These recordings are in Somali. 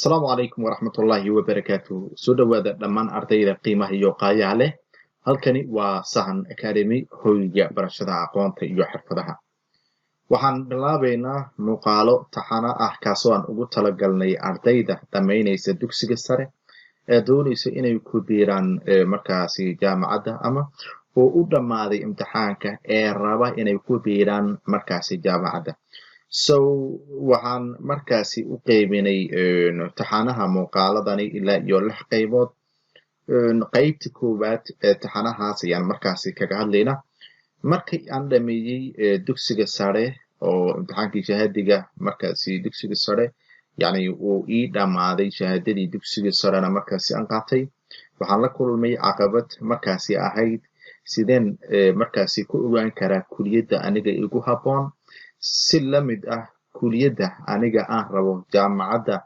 Asalaamu calaykum waraxmatullaahi wabarakaatuh. Soo dhowaada dhammaan ardayda qiimaha iyo qaayaha leh. Halkani waa Sahan Academy, hoyga barashada aqoonta iyo xirfadaha. Waxaan bilaabaynaa muuqaalo taxano ah, kaasoo aan ugu talagalnay ardayda dhammaynaysa dugsiga sare ee doonaysa inay ku biiraan markaasi jaamacadda, ama oo u dhammaaday imtixaanka ee raba inay ku biiraan markaasi jaamacadda. So waxaan markaasi u qeybinay taxanaha muuqaaladani ilaa iyo lix qaybood. Qeybta koowaad ee taxanahaas ayaan markaasi kaga hadlaynaa markii aan dhameeyey dugsiga sare oo imtixaankii shahaadiga markaasi dugsiga sare, yani uu ii dhammaaday, shahaadadii dugsiga sarena markaasi aan qaatay. Waxaan la kulmay caqabad markaasi ahayd: sideen markaasi ku ogaan karaa kuliyadda aniga igu habboon, si la mid ah kuliyadda aniga aan rabo, jaamacadda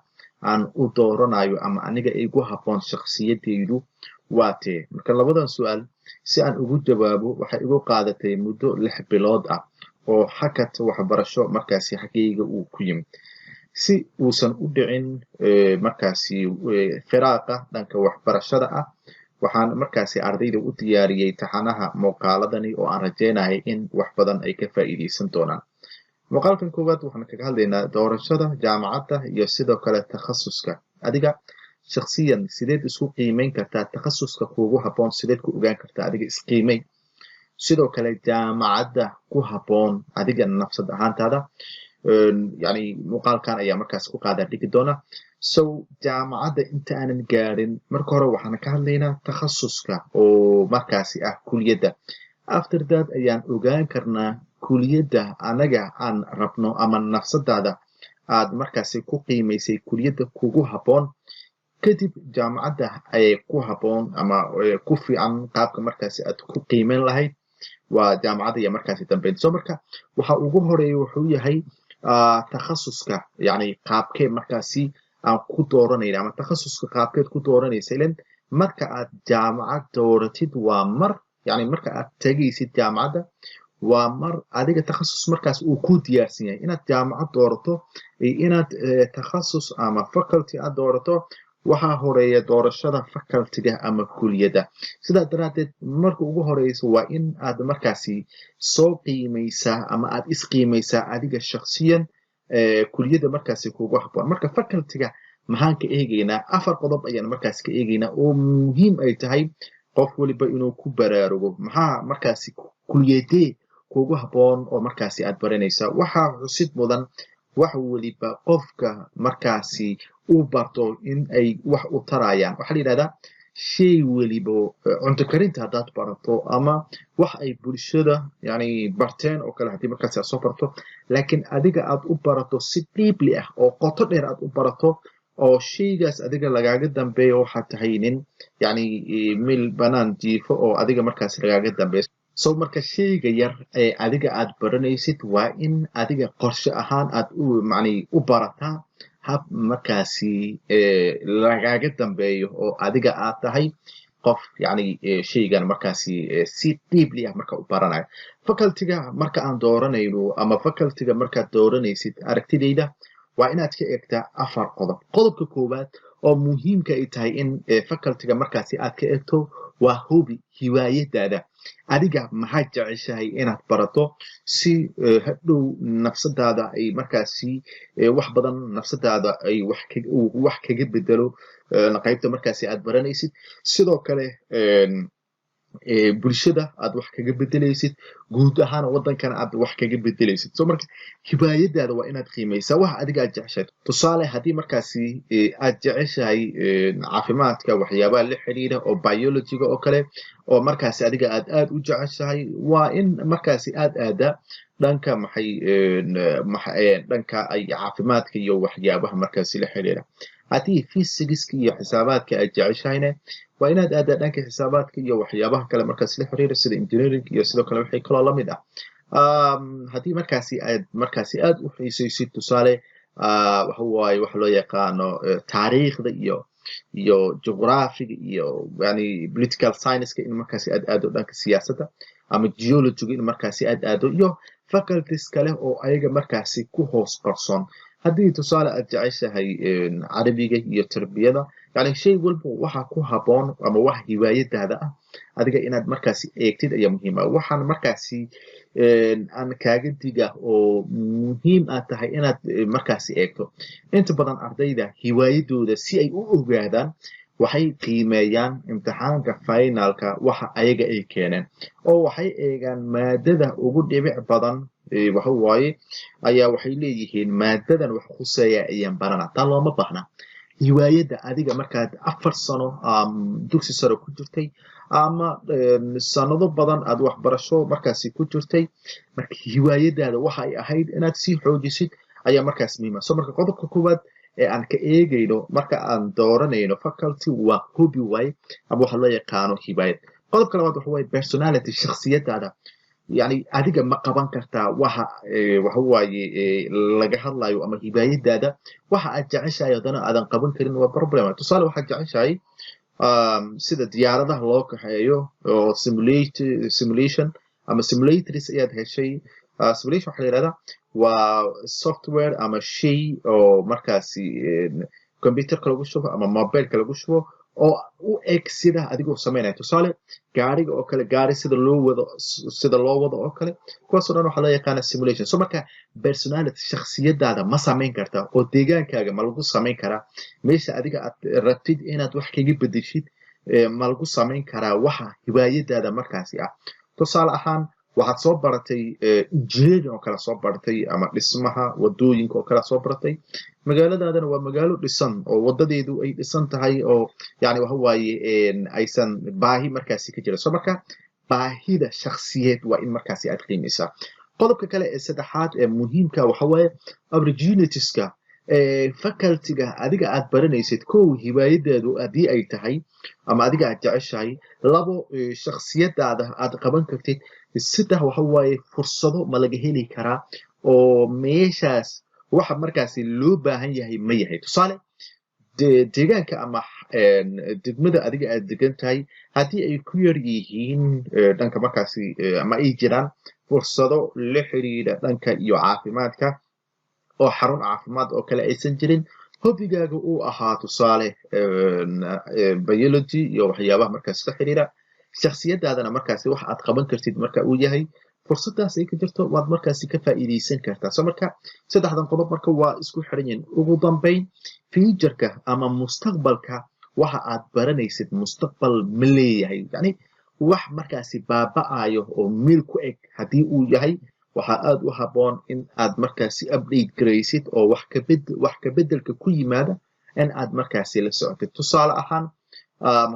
aan u dooranayo ama aniga igu habboon shakhsiyadeydu waa tee? Marka labadan su-aal si aan ugu jawaabo waxay igu qaadatay muddo 6 bilood ah oo hakad waxbarasho markaasi xaggayga uu ku yimid. Si uusan u dhicin markaasi firaaqa dhanka waxbarashada ah, waxaan markaasi ardayda u diyaariyey taxanaha muuqaaladani oo aan rajeynahay in wax badan ay ka faa'iideysan doonaan. Muuqaalkan koowaad waxaan kaga hadlaynaa doorashada jaamacadda iyo sidoo kale takhasuska. Adiga shaksiyan sideed isku qiimeyn kartaa? Takhasuska kuugu habboon sideed ku ogaan kartaa? Adiga isqiimey, sidoo kale jaamacadda ku habboon adiga nafsad ahaantaada. Yani muuqaalkan ayaa markaas ku qaadaa dhigi doona. So jaamacadda inta aanan gaarin, marka hore waxaan ka hadlaynaa takhasuska oo markaasi ah kuliyadda. After that ayaan ogaan karnaa kuliyadda anaga aan rabno ama nafsadaada aad markaasi ku qiimaysay kuliyadda kugu habboon. Kadib jaamacadda ayay ku habboon ama ku fiican qaabka markaasi aad ku qiimeyn lahayd waa jaamacadda iyo markaasi dambeyn. So marka waxa ugu horeeya wuxuu yahay takhasuska, yani qaabkee markaasi aan ku dooranayna ama takhasuska qaabkeed ku dooranaysa. Ilan marka aad jaamacad dooratid waa mar, yani marka aad tegaysid jaamacadda waa mar adiga takhasus markaas uu ku diyaarsan yahay inaad jaamacad doorato iyo inaad takhasus ama faculty aad doorato. Waxaa horeeya doorashada facultyga ama kuliyadda. Sidaa daraaddeed marka ugu horeysa waa in aad markaasi soo qiimaysaa ama aad isqiimaysaa adiga shaksiyan kuliyadda markaasi kugu habboon. Marka facultyga maxaan ka eegaynaa? Afar qodob ayaan markaasi ka eegaynaa oo muhiim ay tahay qof waliba inuu ku baraarugo. Maxaa markaasi kuliyadee kugu habboon oo markaasi aad baranaysaa? Waxaa xusid mudan wax weliba qofka markaasi uu barto in ay wax u tarayaan. Waxaa la yidhahdaa shay weliba, cunto karinta haddaad barato ama wax ay bulshada yani barteen oo kale haddii markaasi aad soo barto, laakiin adiga aad u barato si deeply ah oo qoto dheer aad u barato oo shaygaas adiga lagaaga dambeeyo, waxaad tahay nin yani mil banaan jiifo oo adiga markaasi lagaaga dambeeyo. So marka shayga yar ee adiga aad baranaysid waa in adiga qorshe ahaan aad u mani u barataa hab markaasi lagaaga dambeeyo oo adiga aad tahay qof yani shaygan markaasi si deeply ah marka u baranayo. Facultyga marka aan dooranayno ama facultyga markaad dooranaysid, aragtidayda waa inaad ka eegtaa afar qodob. Qodobka koowaad oo muhiimka ay tahay in facultyga markaasi aad ka eegto waa hobby, hiwaayadaada. Adiga maxaad jeceshahay inaad barato si hadhow nafsadaada ay markaasi wax badan nafsadaada ay wax kaga bedelo qaybta markaasi aad baranaysid, sidoo kale bulshada aad wax kaga bedelaysid, guud ahaan waddankana aad wax kaga bedelaysid? So marka hiwaayadaada waa inaad qiimaysaa, wax adiga aad jeceshahay. Tusaale, haddii markaasi aad jeceshahay caafimaadka, waxyaabaha la xiriira oo biologyga oo kale oo markaasi adiga aad aad u jeceshahay, waa in markaasi aad aada dhanka maxay dhanka ay caafimaadka iyo waxyaabaha markaasi la xiriira. Haddii physicska iyo xisaabaadka aad jeceshahayna, waa inaad aadaa dhanka xisaabaadka iyo waxyaabaha kale markaasi la xiriira, sida engineering iyo sidoo kale wixii kaloo lamid ah. Haddii markaasi aad markaasi aad u xiisaysid, tusaale, waxa waaye waxa loo yaqaano taariikhda iyo juqraafiga iyo yani political science-ka, in markaasi aad aado dhanka siyaasadda, ama geologyga in markaasi aad aado, iyo faculties kale oo ayaga markaasi ku hoos qarsoon. Haddii tusaale aad jeceshahay Carabiga iyo tarbiyada, yani shay walba waxa ku habboon ama wax hiwaayadaada ah adiga inaad markaasi eegtid ayaa muhiim ah. Waxaan markaasi aan kaaga diga oo muhiim aad tahay inaad markaasi eegto, inta badan ardayda hiwaayadooda si ay u ogaadaan waxay qiimeeyaan imtixaanka finalka waxa ayaga ay keeneen, oo waxay eegaan maadada ugu dhibic badan waxa waaye ayaa waxay leeyihiin maadadan wax khuseeya ayaan barana. Taa looma baahna. Hiwaayadda adiga markaad 4 sano dugsi sare ku jirtay ama sanado badan aad waxbarasho markaasi ku jirtay, marka hiwaayadaada waxa ay ahayd inaad sii xoojisid ayaa markaas muhiima. So marka qodobka koowaad ee aan ka eegayno marka aan dooranayno faculty waa hobby waaye ama waxa loo yaqaano hiwaayad. Qodobka labaad waxa waaye personality, shakhsiyadaada. Yani adiga ma qaban kartaa waxa waaye laga hadlayo ama hiwaayadaada waxa aad jeceshahay haddana aadan qaban karin waa problem. Tusaale, waxaad jeceshahay sida diyaaradaha loo kaxeeyo oo simulation ama simulators ayaad heshay. Simulation waxaa la yihahdaa waa software ama shay oo markaasi computerka lagu shubo ama mobileka lagu shubo oo u eg sida adigoo samaynaya, tusaale gaariga oo kale, gaari sida loo wado oo kale. Kuwaasoo dhan waxaa loo yaqaana simulation. So marka personality, shakhsiyadaada ma samayn kartaa oo deegaankaaga ma lagu samayn karaa? Meesha adiga aad rabtid inaad wax kaga bedeshid ma lagu samayn karaa waxa hiwaayadaada markaasi ah? Tusaale ahaan, waxaad soo baratay engineering oo kale soo baratay ama dhismaha wadooyinka oo kale soo baratay. Magaaladaadana waa magaalo dhisan oo wadadeedu ay dhisan tahay oo yani waxa waaye aysan baahi markaasi ka jirin. So marka baahida shakhsiyeed waa in markaasi aad qiimaysaa. Qodobka kale ee saddexaad ee muhiimka waxa waaye opportunitieska facultyga adiga aad baranaysid. Kow, hiwaayadaadu haddii ay tahay ama adiga aad jeceshahay. Labo, shakhsiyadaada aad qaban kartid. Saddex, waxa waaye fursado ma laga heli karaa oo meeshaas waxa markaasi loo baahan yahay ma yahay? Tusaale, deegaanka ama degmada adiga aad degan tahay haddii ay ku yar yihiin dhanka markaasi ama ay jiraan fursado la xiriira dhanka iyo caafimaadka oo xarun caafimaad oo kale aysan jirin, hobbigaaga uu ahaa tusaale biology iyo waxyaabaha markaas la xiriira, shakhsiyadaadana markaasi wax aad qaban kartid marka uu yahay, fursadaas ay ka jirto, waad markaasi ka faa'iidaysan kartaa. So marka saddexdan qodob marka waa isku xiran yihiin. Ugu dambayn, futureka ama mustaqbalka, waxa aad baranaysid mustaqbal ma leeyahay? Yani wax markaasi baaba'ayo oo meel ku eg haddii uu yahay, waxaa aad u habboon in aad markaasi update garaysid oo wax ka beddelka ku yimaada in aad markaasi la socotid. Tusaale ahaan,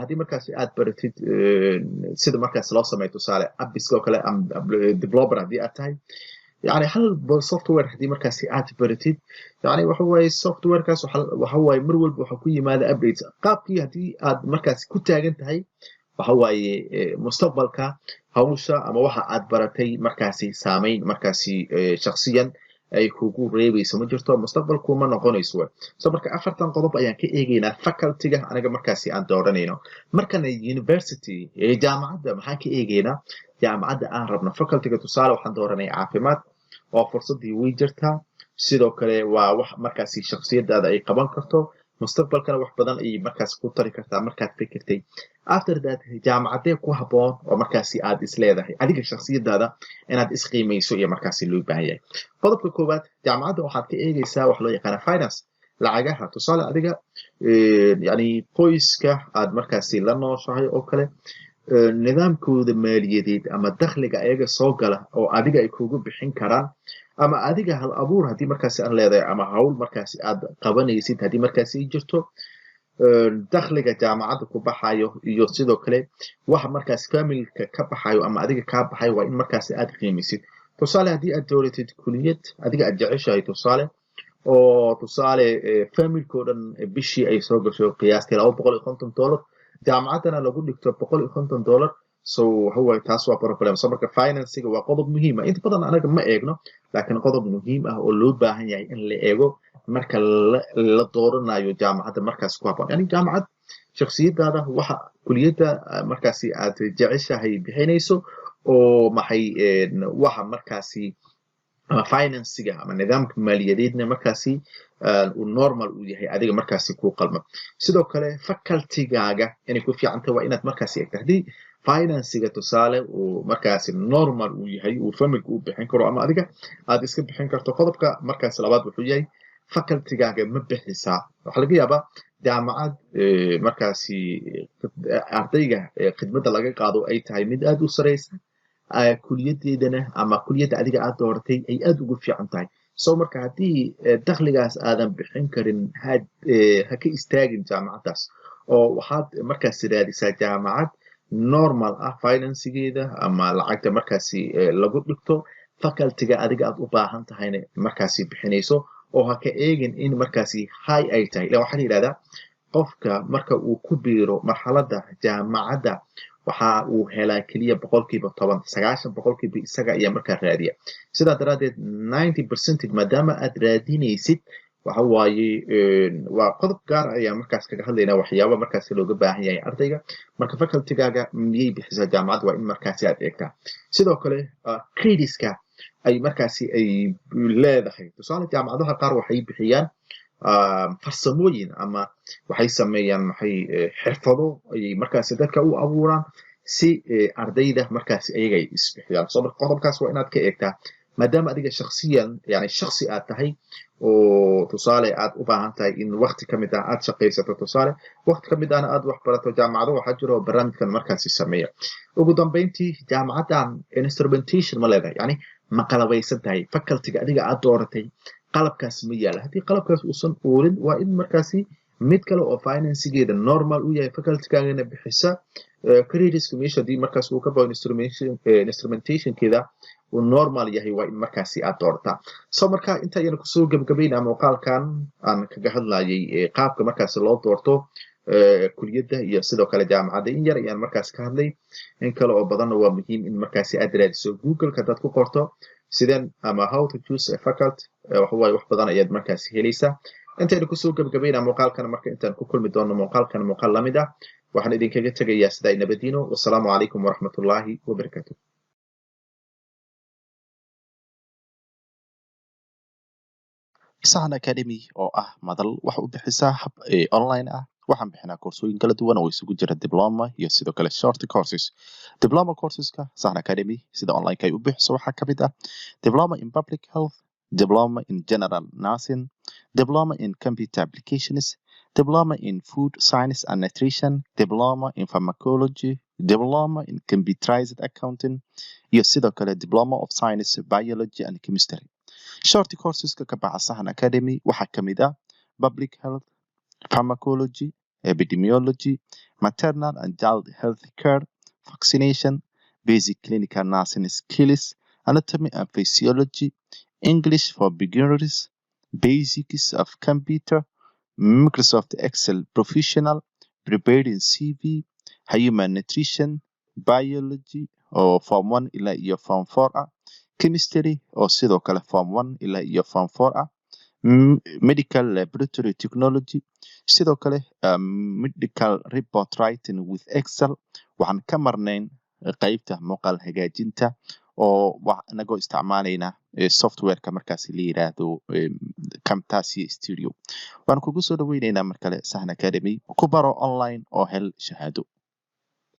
haddii markaasi aad baratid sida markaas loo sameeyo tusaale appiska oo kale ama developer haddii aad tahay, yani hal software haddii markaasi aad baratid, yani waxa waaye softwarekaas waxa waaye mar walba waxa ku yimaada updates. Qaabkii haddii aad markaasi ku taagan tahay, waxa waaye mustaqbalka hawsha ama waxa aad baratay markaasi saameyn markaasi shakhsiyan ay kugu reebayso ma jirto, mustaqbalku ma noqonayso wa. So marka afartan qodob ayaan ka eegaynaa facultyga aniga markaasi aan dooranayno. Markana university, jaamacadda maxaan ka eegaynaa? Jaamacadda aan rabno facultyga, tusaale waxaan dooranay caafimaad oo fursaddii way jirtaa. Sidoo kale waa wax markaasi shakhsiyadaada ay qaban karto, mustaqbalkana wax badan ayay markaas ku tari kartaa. Markaad fikirtay after that, jaamacadee ku habboon oo markaasi aad isleedahay adiga shakhsiyadaada inaad isqiimayso iyo markaasi loo baahan yahay? Qodobka koowaad, jaamacadda waxaad ka eegaysaa wax loo yaqaana finance, lacagaha. Tusaale, adiga yani qoyska aad markaasi la nooshahay oo kale, nidaamkooda maaliyadeed ama dakhliga ayaga soo gala oo adiga ay kugu bixin karaan, ama adiga hal abuur haddii markaasi aan leedahay ama hawl markaasi aad qabanaysid haddii markaasi ay jirto, dakhliga jaamacadda ku baxayo iyo sidoo kale waxa markaas familka ka baxayo ama adiga kaa baxayo waa in markaasi aad qiimaysid. Tusaale, haddii aad dooratid kuliyad adiga aad jeceshahay, tusaale oo tusaale familka oo dhan bishii ay soo gasho qiyaastii $250, jaamacaddana lagu dhigto $150, so waxa waaye taas waa problem. So marka financiga waa qodob muhiim ah. Inta badan anaga ma eegno, laakiin qodob muhiim ah oo loo baahan yahay in la eego marka la dooranayo jaamacadda markaas ku habboon, yani jaamacad shakhsiyadaada waxa kuliyadda markaasi aad jeceshahay bixinayso oo maxay waxa markaasi Ama financiga ama nidaamka maaliyadeedna markaasi uu normal uu yahay, adiga markaasi kuu qalmo. Sidoo kale facultygaaga inay ku fiican tahay waa inaad markaasi eegta. Haddii financiga, tusaale, uu markaasi normal uu yahay, uu familyga uu bixin karo ama adiga aad iska bixin karto, qodobka markaasi labaad wuxuu yahay: facultygaaga ma bixisaa? Waxaa laga yaabaa jaamacad markaasi ardayga khidmadda laga qaado ay tahay mid aad u sareysa, kuliyadeedana ama kuliyadda adiga aad dooratay ay aad ugu fiican tahay. So marka haddii dakhligaas aadan bixin karin, ha ka istaagin jaamacaddaas, oo waxaad markaasi raadisaa jaamacad normal ah financigeeda ama lacagta markaasi lagu dhigto, facultyga adiga aad u baahan tahayna markaasi bixinayso, oo ha ka eegin in markaasi high ay tahay. Ila waxaa la yidhahdaa, qofka marka uu ku biiro marxaladda jaamacadda, waxa uu helaa keliya 10%. 90% isaga ayaa markaa raadiya. Sidaa daraaddeed 90 percentage maadaama aad raadinaysid, waxa waaye waa qodob gaar ayaa markaas kaga hadlaynaa waxyaaba markaasi looga baahan yahay ardayga. Marka facultygaaga miyay bixisaa jaamacadda, waa in markaasi aad eegtaa. Sidoo kale creditska ay markaasi ay leedahay. Tusaale, jaamacadaha qaar waxay bixiyaan farsamooyin ama waxay sameeyaan maxay, xirfado ayay markaasi dadka u abuuraan si ardayda markaasi ayaga ay isbixiyaan. So marka qodobkaas waa inaad ka eegtaa, maadaama adiga shaksiyan, yani shaksi aad tahay, oo tusaale aad u baahan tahay in wakti ka mid ah aad shaqaysato, tusaale wakti ka mid ahna aad wax barato. Jaamacado waxaa jiro barnaamijkan markaasi sameeya. Ugu dambeyntii, jaamacaddan instrumentation ma leedahay? Yani ma qalabaysan tahay? Facultyga adiga aad dooratay qalabkaas ma yaala? Haddii qalabkaas uusan oolin, waa in markaasi mid kale oo financegeeda normal u yahay, facultygaagana bixisa, creditska meesha haddii markaas uu ka bao, instrumentationkeeda uu normal yahay, waa in markaasi aad doorataa. So marka inta ayaan kusoo gebagabaynaa muuqaalkan aan kaga hadlayay qaabka markaasi loo doorto kuliyadda iyo sidoo kale jaamacadda. In yar ayaan markaas ka hadlay, in kale oo badanna waa muhiim in markaasi aad raadiso. Googleka haddaad ku qorto sideen ama "how to choose a faculty", waxa waaye wax badan ayaad markaasi helaysaa. Intaynu kusoo gebagabaynaa muuqaalkan, marka intaan ku kulmi doono muuqaalkan muuqaal lamid ah, waxaan idinkaga tegayaa sidaa nabadiino. Wasalaamu calaykum waraxmatullaahi wabarakaatu. Sahan Academy oo ah madal wax u bixisaa hab online ah. Waxaan bixinaa koorsooyin kala duwan oo isugu jira diploma iyo sidoo kale short courses. Diploma courseska Sahan Academy sida online ay u bixiso waxaa ka mid ah diploma in public health, diploma in general nursing, diploma in computer applications, diploma in food science and nutrition, diploma in pharmacology, diploma in computerized accounting iyo sidoo kale diploma of science, biology and chemistry. Short courseska ka baxa Sahan Academy waxaa ka mid ah public health, pharmacology, epidemiology, maternal and child health care, vaccination, basic clinical nursing skills, anatomy and physiology, English for beginners, basics of computer, Microsoft Excel Professional, preparing CV, human nutrition, biology oo form 1 ilaa iyo form 4 ah, chemistry oo sidoo kale form 1 ilaa iyo form 4 ah, medical laboratory technology, sidoo kale medical report writing with Excel. Waxaan ka marnayn qeybta muuqaal hagaajinta oo inagoo isticmaalayna softwareka markaasi la yiraahdo Camtasia Studio. Waan kugu soo dhaweyneynaa mar kale Sahan Academy. Ku baro online oo hel shahaado.